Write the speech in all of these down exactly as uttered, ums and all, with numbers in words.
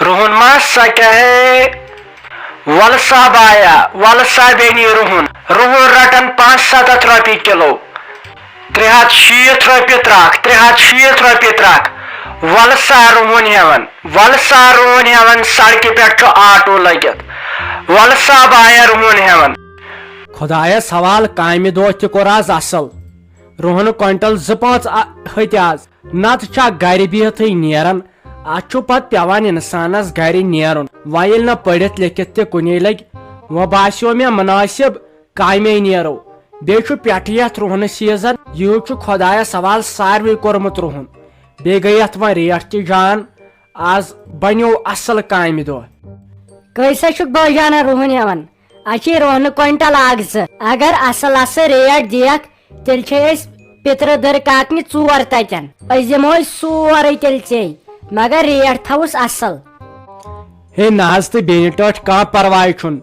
رُہُن ما سۄ کیٛاہ ہے؟ وَلہٕ سا بایا، وَلہٕ سا بیٚنی رُہُن۔ رُہُن رَٹان پانٛژھ سَتَتھ رۄپیہِ کِلو۔ ترٛےٚ ہَتھ شیٖتھ رۄپیہِ ترٛکھ، ترٛےٚ ہَتھ شیٖتھ رۄپیہِ ترٛکھ۔ وَلہٕ سا رُہُن ہٮ۪وان، وَلہٕ سا رُہُن ہٮ۪وان، سڑکہِ پٮ۪ٹھ چھُ آٹوٗ لٔگِتھ۔ وَلہٕ سا بایا رُہُن ہٮ۪وان۔ خۄدایَس حوال، کامہِ دۄہ تہِ کوٚر آز اَصٕل۔ رُہُن کوینٹل زٕ پانٛژھ آ-، ہیٚتۍ آز۔ نتہٕ چھا گرِ بِہتھٕے نیران؟ اتھ چھُ پتہٕ پٮ۪وان انسانس گرِ نیرُن۔ وۄنۍ ییٚلہِ نہٕ پٔرِتھ لیکھِتھ تہِ کُنے لگہِ، وۄنۍ باسیو مےٚ مناسب کامے نیرو۔ بیٚیہِ چھُ پٮ۪ٹھٕ یتھ رُہنہٕ سیزن، یِہُو چھُ خۄدایس حوالہٕ ساروٕے کوٚرمُت رُہُن۔ بیٚیہِ گٔے یتھ وۄنۍ ریٹ تہِ جان۔ آز بنیو اصل کامہِ دۄہ۔ کٲنٛسہِ چھُکھ بٲے جانہ رُہُن ہٮ۪وان؟ اَسہِ چھِ رۄہنہٕ کوینٹل اکھ زٕ۔ اگر اصل اصل ریٹ دِیکھ، تیٚلہِ چھِ أسۍ پِترٕ دٔرۍ کاکنہِ ژور تتٮ۪ن۔ أسۍ دِمہوے سورُے تیٚلہِ ژےٚ، مگر ریٹ تھاوُس اصل۔ ہے نہ حظ تہٕ بیٚنہِ ٹٲٹھۍ، کانٛہہ پرواے چھُنہٕ۔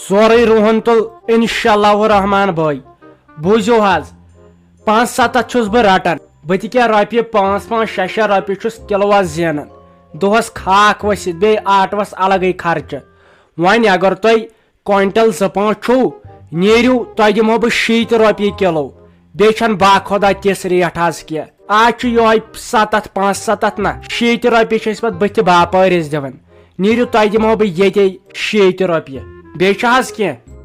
سورُے رُہُن تُل انشاءاللہ الرحمن بٲے۔ بوٗزِو حظ، پانٛژھ ستتھ چھُس بہٕ رٹان۔ بہٕ تہِ کیٛاہ رۄپیہِ پانٛژھ پانٛژھ شےٚ شےٚ رۄپیہِ چھُس کِلوَس زینان۔ دۄہس خاکھ ؤسِتھ بیٚیہِ آٹوَس الگٕے خرچہٕ۔ وۄنۍ اگر تۄہہِ کوینٹل زٕ پانٛژھ چھُو، نیٖرِو، تۄہہِ دِمو بہٕ شیٖتھ رۄپیہِ کِلو۔ بیٚیہِ چھَنہٕ باخۄدا تِژھ ریٹ آز کینٛہہ۔ آز چھُ یِہوٚے ستتھ، پانٛژھ ستتھ نہ، شیٖتھ رۄپیہِ چھِ أسۍ پَتہٕ بٕتھِ باپٲرِس دِوان۔ نیٖرِو، تۄہہِ دِمو بہٕ ییٚتے شیٖتھ رۄپیہِ۔ بیٚیہِ چھُ حظ کینٛہہ؟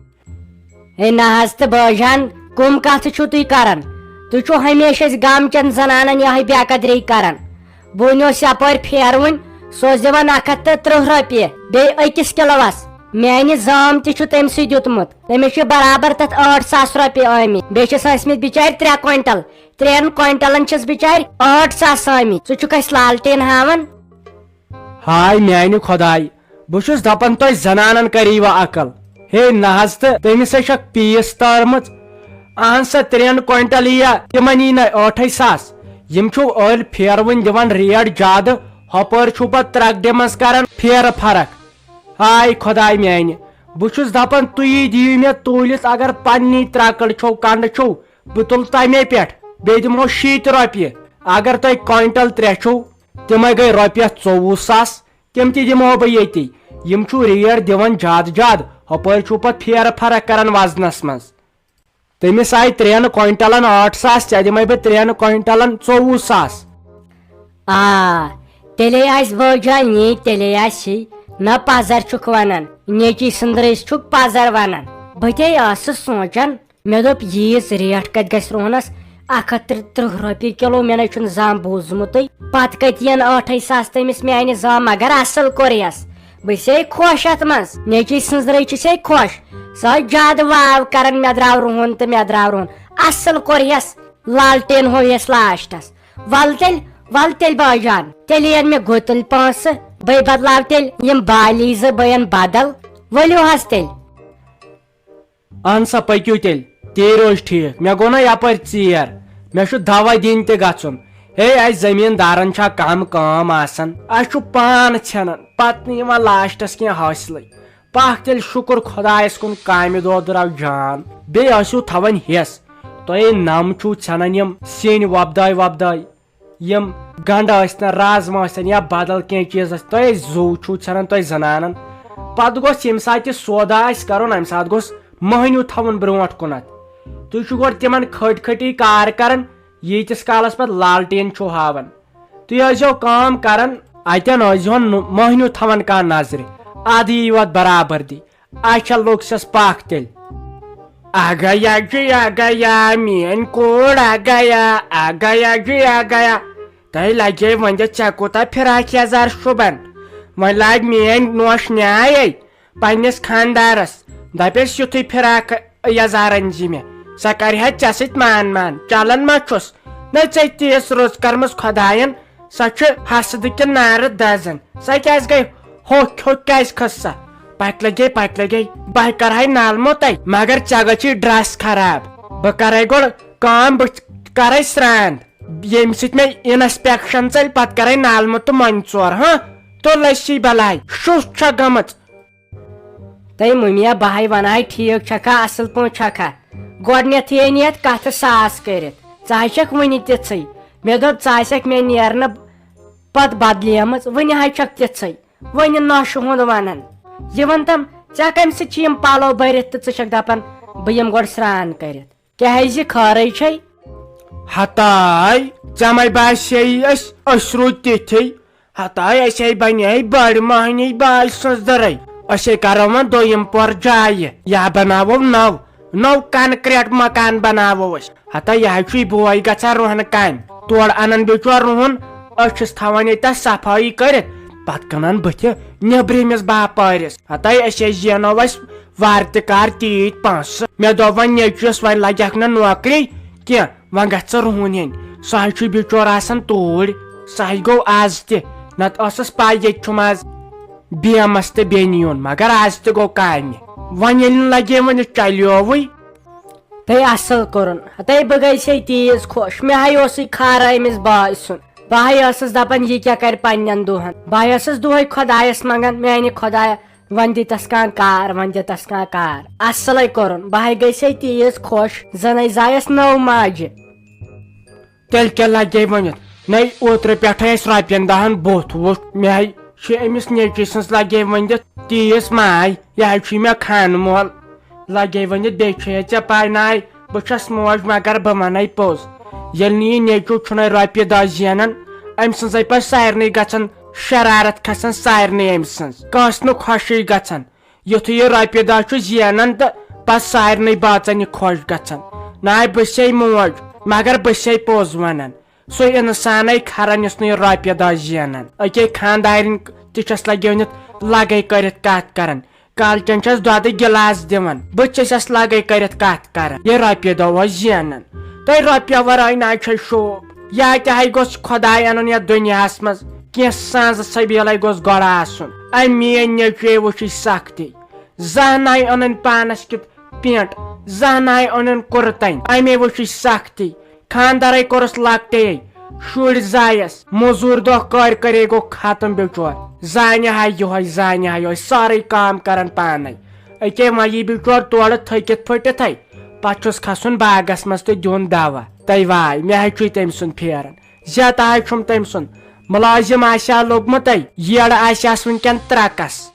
ہے نہ حظ تہٕ بٲے جان، کٕم کتھٕ چھِو تُہۍ کران؟ تُہۍ چھِو ہمیشہِ أسۍ گامہٕ چٮ۪ن زنانن یِہوٚے بے قدری کران۔ بہٕ نِوس یپٲرۍ پھیروٕنۍ، سُہ اوس دِوان اکھ ہتھ تہٕ ترٕٛہ رۄپیہِ بیٚیہِ أکِس کِلوَس۔ میانہِ زام تہِ چھُ تٔمۍ سٕے دیُتمُت، تٔمِس چھِ برابر تتھ ٲٹھ ساس رۄپیہِ آمٕتۍ۔ بیٚیہِ چھِس ٲسمٕتۍ بِچارِ ترٛےٚ کوینٹل، ترٛٮ۪ن کوینٹلن چھِس بِچارِ ٲٹھ ساس آمٕتۍ۔ ژٕ چھُکھ اَسہِ لالٹین ہاوان؟ ہاے میانہِ خۄداے، بہٕ چھُس دپان تۄہہِ زنانن کریوا عقل۔ ہے نہ حظ تہٕ تٔمِس ہے چھکھ پیٖس تارمٕژ۔ اہن سا ترٛٮ۪ن کوینٹل یِیا تِمن یی نہ ٲٹھے ساس۔ یِم چھِو ألۍ پھیروٕنۍ دِوان ریٹ زیادٕ، ہۄپٲرۍ چھِو پتہٕ ترکھ ڈیمس کران پھیرٕ فرق۔ ہاے خۄداے میانہِ، بہٕ چھُس دپان تُہی دِیِو مےٚ توٗلِتھ، اگر پننی ترکڑ چھو کنڈٕ چھو، بہٕ تُلہٕ تمے پٮ۪ٹھ، بیٚیہِ دِمہو شیٖتھ رۄپیہِ۔ اگر تۄہہِ کوینٹل ترٛےٚ چھِو، تِمے گٔے رۄپیس ژوٚوُہ ساس، تِم تہِ دِمہو بہٕ ییٚتی۔ یِم چھِو ریٹ دِوان زیادٕ زیادٕ، ہۄپٲرۍ چھِو پتہٕ پھیرٕ فرق کران وزنس منٛز۔ تٔمِس آیہِ ترٛٮ۪ن کوینٹلن ٲٹھ ساس، ژےٚ دِمے بہٕ ترٛٮ۪ن کوینٹلن ژوٚوُہ ساس۔ آ، تیٚلے آسہِ بٲے جان، یے تیٚلے آسہِ۔ نہ پزر چھُکھ ونان، نیچی سٕنٛدرٲے چھُکھ پزر ونان۔ بہٕ تے ٲسٕس سونٛچان، مےٚ دوٚپ، ییٖژ ریٹ کتہِ گژھِ رُہنس؟ اکھ ہتھ تہٕ ترٕٛہ رۄپیہِ کِلو، مےٚ نے چھُنہٕ زانٛہہ بوٗزمُتٕے۔ پتہٕ کتہِ یِن ٲٹھے ساس تٔمِس میانہِ زامہٕ، مگر اصل کوٚر یس۔ بہٕ چھسے خۄش اتھ منٛز، نیچی سٕنٛز رٔے چھسے خۄش۔ سۄ ٲس زیادٕ واو کران، مےٚ درٛاو رُہن تہٕ مےٚ درٛاو رُہن۔ اصل کوٚر یس، لالٹین ہوو یس لاسٹس۔ ول تیٚلہِ، ول تیٚلہِ بٲے جان، تیٚلہِ یِن مےٚ گُتٕلۍ پونٛسہٕ، بہٕ بدلاو تیٚلہِ یِم بالی زٕ، بہٕ اَنہٕ بدل۔ ؤلِو حظ تیٚلہِ۔ اہن سا، پٔکِو تیٚلہِ، تی روزِ ٹھیٖک۔ مےٚ گوٚو نا یپٲرۍ ژیر، مےٚ چھُ دوا دِنۍ تہِ گژھُن۔ ہے، اسہِ زٔمیٖندارن چھا کم کٲم آسان؟ اسہِ چھُ پان ژھٮ۪نان، پتہٕ نہٕ یِوان لاسٹس کینٛہہ حٲصلٕے۔ پکھ تیٚلہِ، شُکر خۄدایس کُن، کامہِ دۄہ درٛاو جان۔ بیٚیہِ ٲسِو تھاوان ہٮ۪س، تۄہے نم چھُو ژھٮ۪نان یِم سِنۍ وۄپدٲے وۄپدٲے۔ یِم گنڈٕ ٲسۍ تن، رازما ٲسۍ تن یا بدل کینٛہہ چیٖز ٲسۍ، تۄہہِ زُو چھُو ژھٕنان تۄہہِ زنانن۔ پتہٕ گوٚژھ ییٚمہِ ساتہٕ تہِ سودا آسہِ کرُن، امہِ ساتہٕ گوٚژھ مٔہنیوٗ تھاوُن برونٛٹھ کُنتھ۔ تُہۍ چھِو گۄڈٕ تِمن کھٔٹۍ کھٔٹی کار کران، ییٖتِس کالس پتہٕ لالٹیٖن چھِو ہاوان۔ تُہۍ ٲسۍزیو کٲم کران، اتٮ۪ن ٲسۍزیون نہٕ مٔہنیوٗ تھاوان کانٛہہ نظرِ، ادٕ یی وتھ برابردی۔ اچھا، لوٚگ سَس پکھ تیٚلہِ۔ اگیا جی اگیا، میٲنۍ کوٗر اگیا، اگیا جی اگیا۔ تۄہہِ لگے وۄنۍ، ژےٚ کوٗتاہ فراق یزار شوٗبان۔ وۄنۍ لاج میٲنۍ نوش نیاے پننِس خاندارس، دپیس یُتھُے فراق یزارن زِ مےٚ، سۄ کرِ ہا ژےٚ سۭتۍ مان مان۔ چلان ما چھُس؟ نہ، ژےٚ تیٖژ رٕژ کٔرمٕژ خۄداین، سۄ چھِ حسدٕ کہِ نارٕ دزان۔ سۄ کیازِ گٔے ہوٚکھ ہوٚکھ کیازِ کھٔژ سۄ؟ پتہٕ لگے، پتہٕ لگے، بہٕ کرہے نالمو تۄہہِ، مگر ژےٚ گٔژھی ڈرس خراب۔ بہٕ کرے گۄڈٕ کٲم، بہٕ کرے سرٛان۔ ییٚمہِ سۭتۍ مےٚ انسپیکشن ژلہِ، پتہٕ کرے نالمو تہٕ مۄنہِ ژور، ہاں؟ تو لسی بلاے، شُش چھےٚ گٔمٕژ۔ تہٕ مُمیا، بہٕ ہاے ونہٕ ہاے، ٹھیٖک چھکھا، اصل پٲٹھۍ چھکھا؟ گۄڈٕنیتھٕے أنۍ یتھ کتھٕ ساس کٔرِتھ۔ ژٕ ہاے چھکھ وُنہِ تِژھٕے۔ مےٚ دوٚپ، ژٕ آسکھ مےٚ نیرنہٕ پتہٕ بدلیمٕژ، وُنہِ ہاے چھکھ تِژھٕے۔ وۄنۍ نۄشہِ ہُنٛد ونان۔ یہِ ون تم، ژےٚ کمہِ سۭتۍ چھِ یِم پلو بٔرِتھ تہٕ ژٕ چھکھ دپان بہٕ یِم گۄڈٕ سرٛان کٔرِتھ؟ کیازِ خٲرٕے چھے؟ ہتاے، ژےٚ مے باسے أسۍ، أسۍ روٗدۍ تِتھے۔ ہتاے، أسے بنے بٔڑ مۄہنی باجہِ سٕنٛز دٕرے۔ أسے کرو وۄنۍ دوٚیِم پور جایہِ، یا بناوو نٔو، نٔو کنکریٹ مکان بناوو أسۍ۔ ہتا یہِ حظ چھُے بوے گژھان رُہنہٕ کامہِ۔ تورٕ انان بِچور رُہُن، أسۍ چھِس تھاوان ییٚتہِ تتھ صفٲیی کٔرِتھ، پتہٕ کٕنان بٕتھِ نیٚبرِمِس باپٲرِس۔ ہتا أسۍ ہے زینو اَسہِ وارٕ تہِ کار تیٖتۍ پونٛسہٕ۔ مےٚ دوٚپ وۄنۍ نیٚچوِس وۄنۍ لگٮ۪کھ نہٕ نوکری کینٛہہ، وۄنۍ گژھِ ژٕ رُہُن ہیٚنۍ۔ سُہ حظ چھُ بِچور آسان توٗرۍ، سُہ حظ گوٚو آز تہِ، نتہٕ ٲسٕس پاے ییٚتہِ چھُم آز بیمس تہٕ بیٚنہِ یُن، مگر آز تہِ گوٚو کامہِ۔ وۄنۍ ییٚلہِ نہٕ لگے وۄنۍ چلیووٕے۔ تہٕ اصل کوٚرُن۔ ہتے بہٕ گٔیسے تیٖژ خۄش، مےٚ ہاے اوسُے خارا أمِس باے سُنٛد۔ بہٕ ہاے ٲسٕس دپان یہِ کیٛاہ کرِ پننٮ۪ن دۄہن۔ بہٕ ہاے ٲسٕس دۄہے خۄدایس منٛگان، میانہِ خۄدایا، وۄنۍ دِ تس کانٛہہ کار، وۄنۍ دِ تس کانٛہہ کار۔ اصلے کوٚرُن، بہٕ ہاے گٔیسے تیٖژ خۄش، زنے زایس نٔو ماجہِ۔ تیٚلہِ کیٛاہ لگے ؤنِتھ؟ نے اوترٕ پٮ۪ٹھے اَسہِ رۄپین دہن بُتھ وُچھ، مےٚ ہاے چھِ أمِس نیٚچوۍ سٕنٛز لگے ؤنِتھ تیٖژ ماے، یہِ ہاے چھُے مےٚ خانہٕ مول۔ لگے ؤنِتھ، بیٚیہِ چھے ژےٚ پاے ناے، بہٕ چھَس موج، مگر بہٕ وَنے پوٚز۔ ییٚلہِ نہٕ یہِ نیٚچوٗ چھُنَے رۄپیہِ دَہ زینان، أمۍ سٕنٛزے پَزِ سارنٕے گژھان شرارت کھسان، سارنٕے أمۍ سٕنٛز۔ کٲنٛسہِ نہٕ خۄشٕے گژھان۔ یُتھُے یہِ رۄپیہِ دَہ چھُ زینان تہٕ پَتہٕ سارنٕے بٲژَن یہِ خۄش گژھان۔ ناے بہٕ چھسے موج، مگر بہٕ چھسے پوٚز وَنان۔ سُے اِنسانَے کھران یُس نہٕ یہِ رۄپیہِ دَہ زینان۔ أکے خاندارِنۍ تہِ چھَس لگیونِتھ لگے کٔرِتھ کَتھ کَران۔ کالچن چھَس دۄدٕ گِلاس دِوان، بہٕ تہِ چھَسس لگے کٔرِتھ کَتھ کَران۔ یہِ رۄپیہِ دَہ اوس زینان۔ تۄہہِ رۄپیہِ وَرٲے نہ چھے شوٗب۔ یا تہِ ہاے گوٚژھ خۄداے اَنُن یَتھ دُنیاہَس منٛز۔ کینٛہہ سانٛزٕ سبیٖلَے گوٚژھ گۄڈٕ آسُن۔ أمۍ میٛٲنۍ نیٚچوے وٕچھِچ سختی۔ زانٛہہ ناے اوٚنُن پانس کیُتھ پینٹ، زانٛہہ ناے اوٚنُن کُرتن۔ امے وٕچھِچ سختی۔ خاندارے کوٚرُس لۄکٹے۔ شُرۍ زایس۔ موٚزوٗرۍ دۄہ کٲرۍ کٲرۍ گوٚو ختم بِچور۔ زانہِ ہا یِہوٚے، زانہِ ہا یِہوٚے، سٲرٕے کٲم کران پانے۔ أکے وۄنۍ یی بِچور تورٕ تھٔکِتھ پھٔٹِتھے۔ پتہٕ چھُس کھسُن باغس منٛز تہٕ دیُن دوا۔ تَے واے، مےٚ ہے چھُے تٔمۍ سُنٛد پھیران۔ زیادٕ آے چھُم تٔمۍ سُنٛد۔ مُلٲزِم آسہِ ہا لوٚگمُت تَے، یٔڑ آسہِ ہس وٕنکٮ۪ن ترٛکس۔